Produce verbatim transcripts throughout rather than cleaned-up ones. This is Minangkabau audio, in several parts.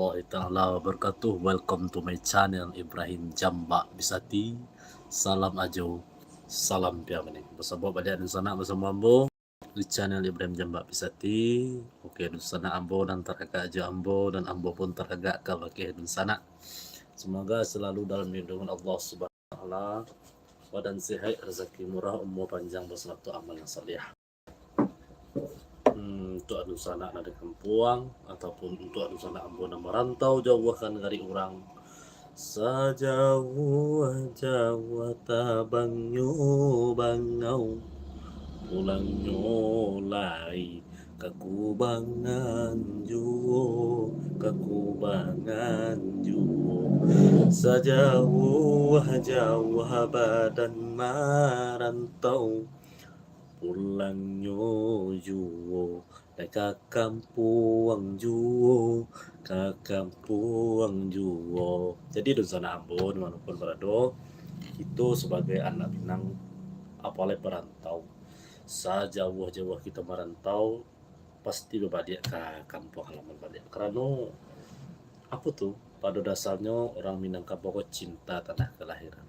Warahmatullahi taala wabarakatuh. Welcome to my channel, Ibrahim Jambak Bisati. Salam ajo, salam piamani. Basabok baliak dunsanak basamo ambo di channel Ibrahim Jambak Bisati. Oke, dunsanak, ambo nan taragak jo ambo, dan ambo pun taragak kabakeh dunsanak. Semoga selalu dalam lindungan Allah Subhanahu wa Taala. Badan sehat, rezeki murah, umur panjang, beserta amal yang saleh. Hmm, untuak dunsanak nan di kampuang, ataupun untuak dunsanak ambo nan marantau jauah ka nagari urang. Sajauah-jauah tabangnyo bangau, pulangnyo lai ka kubangan juo, ka kubangan juo. Sajauah-jauah badan marantau, pulangnyo juo, lai ka kampuang juo, ka kampuang juo. Jadi, dunsanak ambo, di mano pun barado, kito sabagai anak Minang, apo lai parantau, sajauah-jauah kito marantau, pasti babaliak ka kampuang halaman baliak. Karano, apo tu, pado dasarnyo urang Minangkabau ko cinta tanah kalahiran.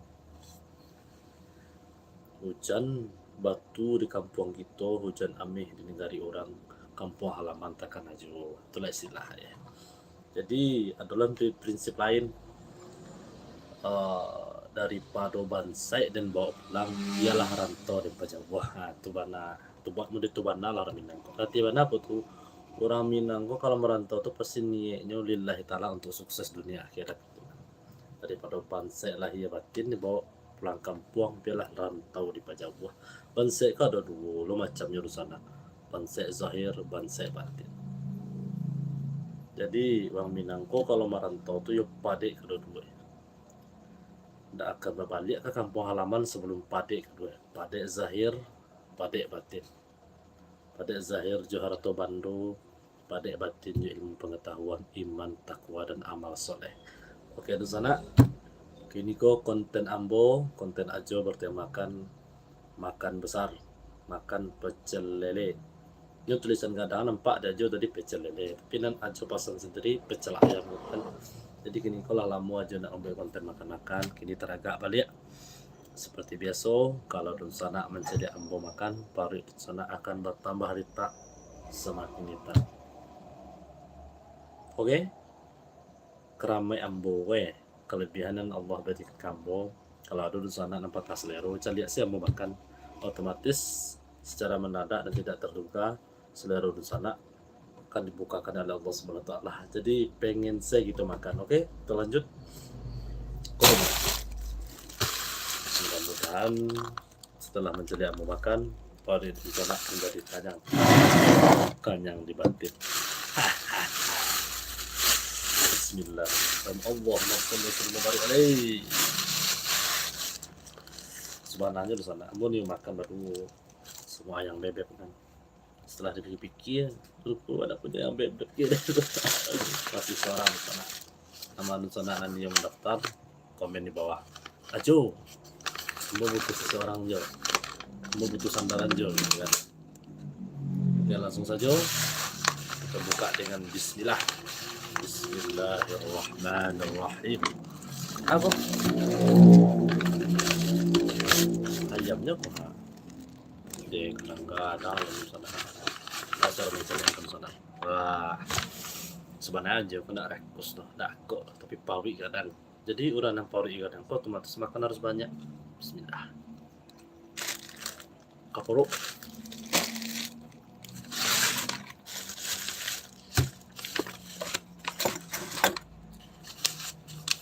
Hujan batu di kampuang kito, hujan ameh di nagari urang, kampuang halaman takana juo. Itulah istilah, yo. Jadi, ado lah pri-, prinsip lain, eh, daripado bansaik den bawa pulang, bialah rantau den pajauah. Ha, tu bana, tu ba-, model tu bana lah urang Minang ko. Arati bana apo tu? Urang Minang ko kalau marantau tu pasti niaiknyo lillahi ta'ala untuk sukses dunia akhirat. Daripado bansaik lahia batin dibawa pulang kampuang, bialah rantau dipajauah. Bansaik ko ado duo lo macamnyo dunsanak. Bansaik zahir, bansaik batin. Jadi, urang Minang ko kalau marantau tu yo padek kaduo-duo. Ndak akan babaliak ka kampuang halaman sabalum padek kaduo. Padek zahir, padek batin. Padek zahir jo harato bando, padek batin jo ilmu pangatahuan, iman, takwa, dan amal soleh. Oke, dunsanak. Kini ko konten ambo, konten Ajo bertemakan makan besar, makan pecel lele. Nyo tulisan gadang nampak di Ajo tadi pecel lele, tapi nan Ajo pasan sandiri pecel ayam, kan. Jadi, kini ko lah lamo Ajo ndak mambuek konten makan-makan, kini taragak baliak. Seperti biaso, kalau dunsanak mancaliak ambo makan, paruik dunsanak akan batambah ritak samakin ritak. Oke? Karamaik ambo, weh, kalabiahan nan Allah barikan ka ambo, kalau ado dunsanak nan patah salero, caliak se ambo makan, otomatis secara mendadak dan tidak terduga, salero dunsanak akan dibukakan oleh Allah Subhanahu wa Taala. Jadi, pengen se gitu makan. Oke, kita lanjut. Mudah-mudahan setelah mancaliak ambo makan, paruik dunsanak menjadi kanyang. Kanyang di batin. Bismillah. Allahumma shalli wa sallim wa barik alaih. Sabananyo dunsanak, ambo ni makan baduo samo ayam bebek kan. Setelah dipikir-pikir, rupo ndak punyo ayam bebek. Masih surang sanak. Nama dunsanak nan nio mandaftar, komen di bawah. Ajo, ambo butuh seseorang jo. Ambo butuh sandaran jo, gitu kan. Oke, langsung saja kita buka dengan bismillah. Bismillahirrahmanirrahim. Apa? Ayamnya kok? Di kelangga ada dalam sana. Dasar mencari dalam sana. Wah. Sebenarnya Ajo ko ndak rakus tu, ndak kok, tapi paruik gadang. Jadi, urang nan paruik gadang ko otomatis makan harus banyak. Bismillah. Ka paruik.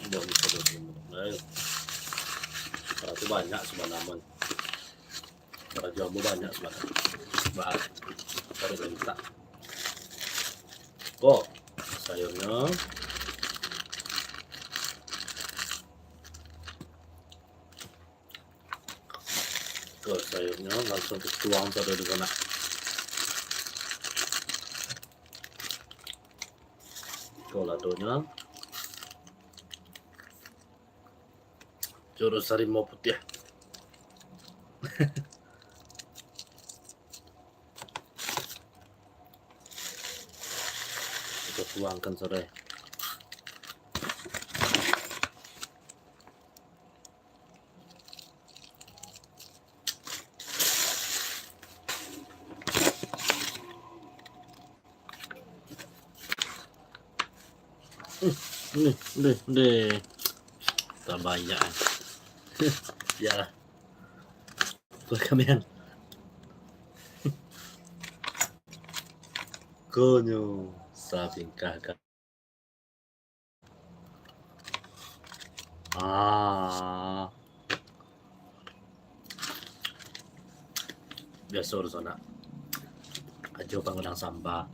Udah bisa dua puluh menit. Baik. Berarti banyak sebenarnya. Karajo ambo banyak sabananyo. Bah, cari lagi tak. Ko, sayurnyo. Ko, sayurnyo langsung dituang pada di sana. Ko, ladonyo. Jurus harimau putiah. Kita tuangkan, saudara. Ndeh, ndeh, ndeh. Tabanyak. Iyolah. Buat kamian. Konyo sabingkah ka-, ah. Biaso dunsanak. Ajo pangundang samba.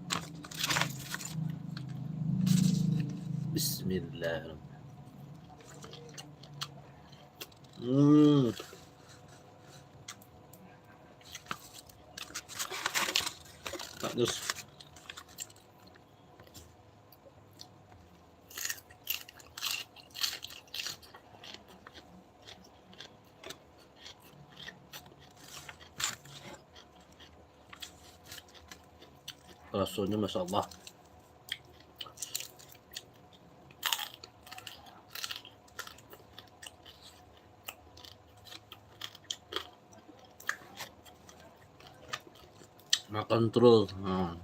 Bismillah. Hmm. Bagus. Rasonyo, masya Allah. Makan terus. Nah.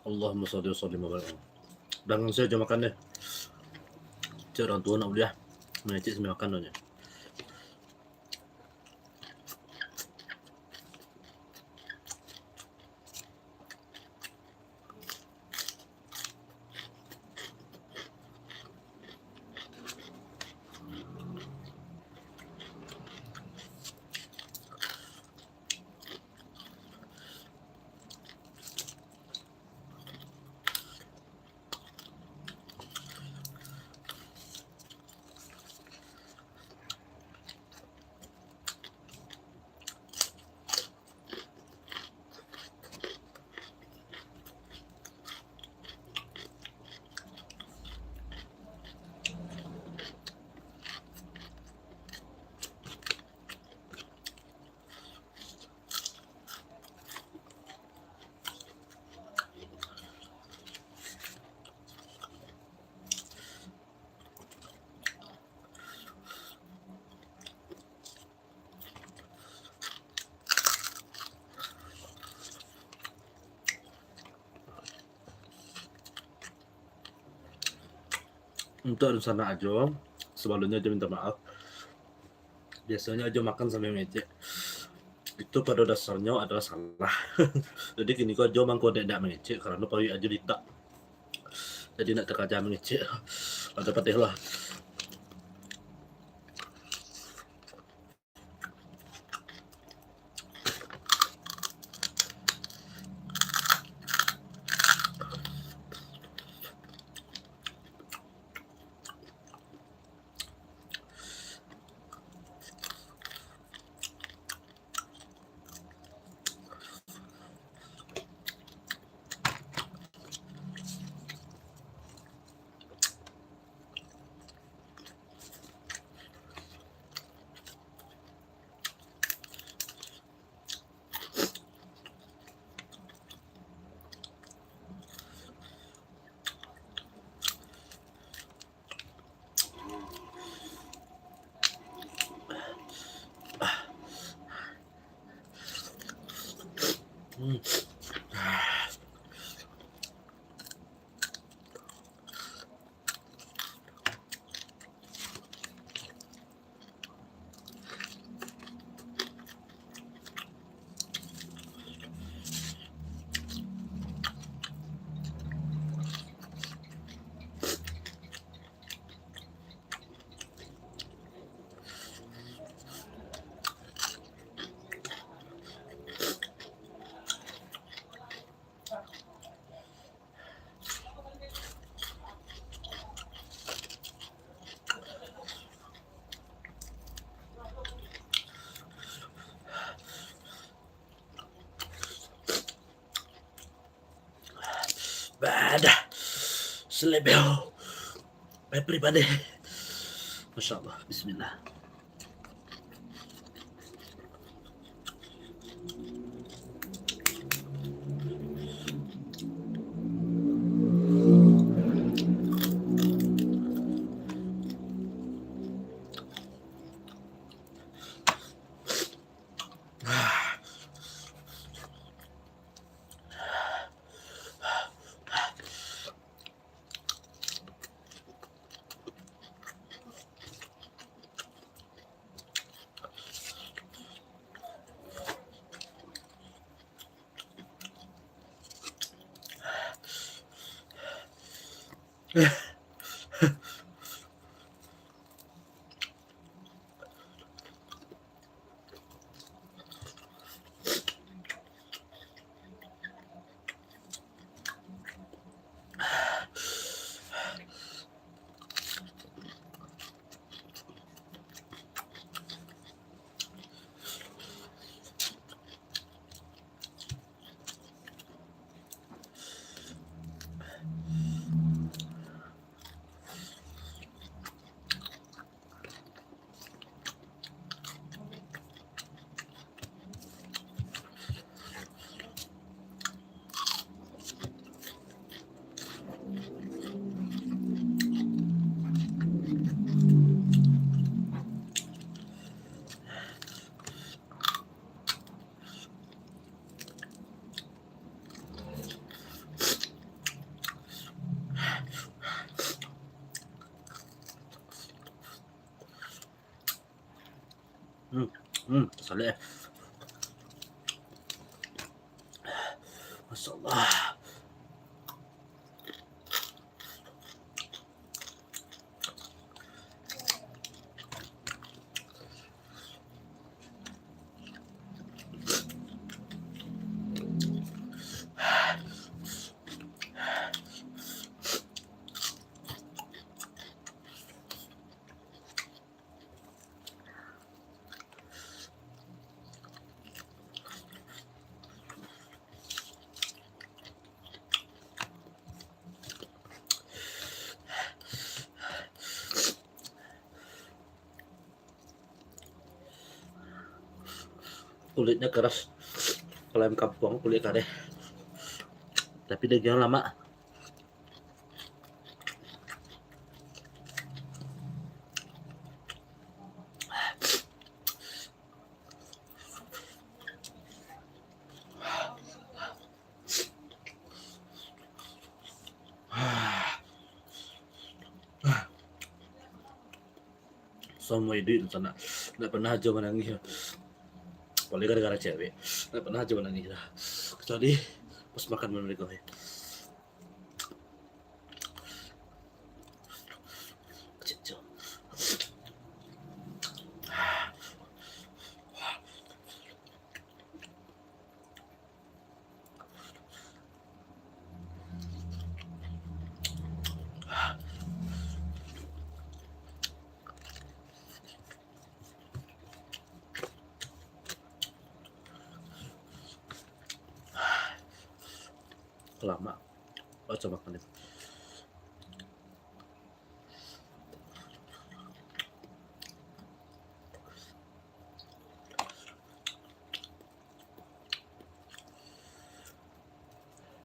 Allahumma shalli wa sallim wa barik. Dangan sajo makan deh. Cek urang tuo nak buliah. Mangecek sambil makan tu nyo. Untuak dunsanak Ajo, sabalumnyo Ajo minta maaf. Biasonyo Ajo makan sambil mangecek. Itu pado dasarnyo adalah salah. Jadi, kini ko Ajo mangko dek dak mangecek, karano paruik Ajo litak. Jadi, nak takaja mangecek. Ajo pateh lah. Ada. Selebel. Everybody. Masya Allah. Bismillah. Hmm, hmm, saleh. Masya Allah. Kulitnyo keras. Kalau ayam kampuang kulit kareh. Tapi dagiang lamak. Samo iduik tu nak, nak pernah ajo manangih. Apalagi gara-gara cewek, nak pernah ajo manangih lah. Kecuali pas makan bareng mereka. Kecil-kecil. Lamak. Baco makan itu.